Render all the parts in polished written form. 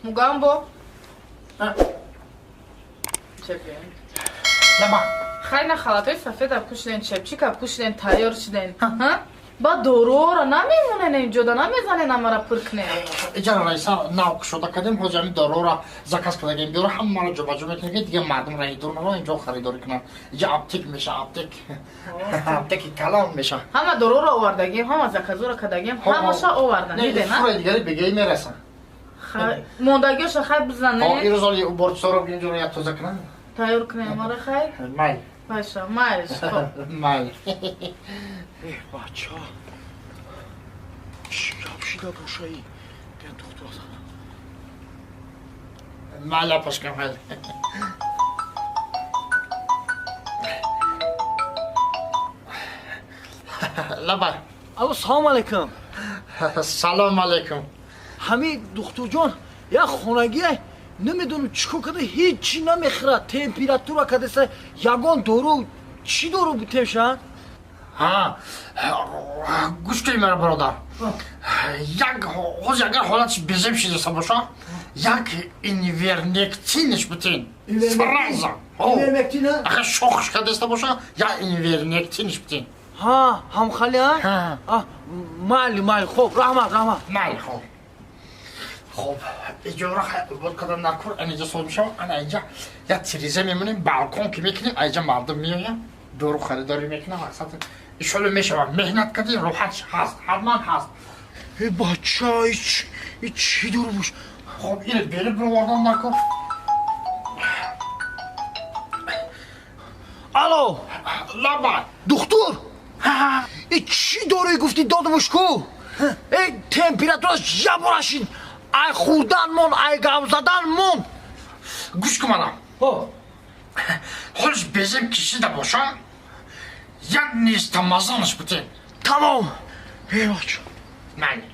Мугамбо. Хай на халатои сафеда пӯшиден, чепчика пӯшиден, тайёр шиден. Ба доруора намемонен, инҷода намезанен, амара пур кунен. Иҷара раиса нав кушода кардем, ҳозир ҳамин доруора заказ кардагем, биёра ҳамаро ҷобаҷо мекунем, ки дигар мардум раҳи дур наро, инҷо харидорӣ кунанд. Иҷа аптек меша, аптек. Аптеки калон меша. Ҳама доруора овардагем, ҳама заказора кардагем, ҳамаша овардан, диден, а? Сураи дигари бегаи мерасан. Мондагиёша хай бизанем. Ирӯз оли уборчисоро инҷоро як тоза кунанд. Тайёр кунем, ара хай? Майл. Баша, майлш. Майл. Э, бача. Чӣ гап шида бошаи? Бия духтур занам. Майл, апашка, майл. Лаба. Алло, салом алейкум. Салом алейкум. Ҳами духтурҷон, як хонагие намедонам чӣ кор карда, ҳеҷ чӣ намехӯрад, температура кардеса, ягон дору, чӣ дору бутемша? Ҳа, гӯш кунӣ мара, бародар. Як ҳозир агар ҳолатш безеб шидаста боша, як инвернектинш бутин. Сразу. Инвермектин? Агар шохш кардеста боша, як инвернектинш бутин. Ҳа, ҳамхали, а? Майли, майли, хоб, раҳмат, раҳмат. Майли, хоб. Хоб, иҷора бод кардан дар кор, ана инҷа соз мешавад, ана инҷа як тиреза мемонем, балкон ки мекунем, инҷа мардум меояд, дору харидорӣ мекунад, мақсад иншолло мешавад. Меҳнат кардӣ, роҳат ҳаст, ҳатман ҳаст. Э, бача, и чӣ дору бош? Хоб, ино бери бировардан дар кор. Алло. Лаба. Духтур, и чӣ доруи гуфтӣ додумуш ку? Э, температураш ябора шид, ай хӯрдан мон, ай гап задан мон. Гӯш кун манам. Ҳолиш безем кишида боша, як нистамазанаш бутен. Тамом. Э, бача. Майли.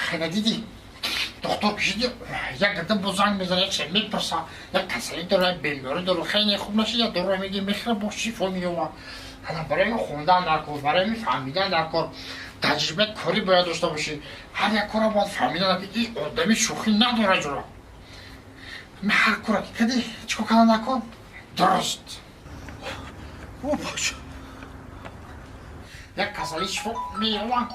Хела дидӣ, духтур кишиди, як гадам бо занг мезана, як чиз мепурса, як касалӣ дора, як беморӣ дора, хеле хуб нашид, як доруро мегӣ, мехӯра, бо шифо меёбад. Ҳана барои мо хондан дар кор, барои ми фаҳмидан дар кор, таҷрибаи корӣ бояд дошта бошӣ. Ҳар як корро бояд фаҳмидан, ки ин одами шӯхӣ надора ҷура. Ҳар корро ки кардӣ, чӣ кор кардан дар кор? Дуруст. О, бача. Як касалӣ шифо меёбад.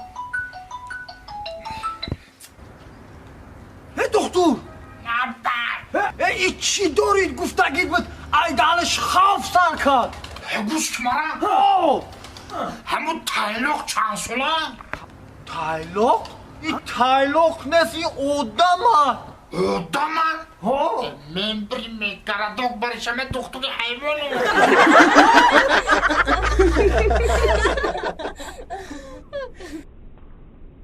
Э, духтур! Э, и чӣ дорид гуфтагид буд, ай даҳанаш хавф сар кард. Гӯш кун мара. Ҳамун тайлоқ чанд сола? Тайлоқ? И тайлоқ нест, и одама. Одама? Мен бир городок баришаме, духтури ҳайвону.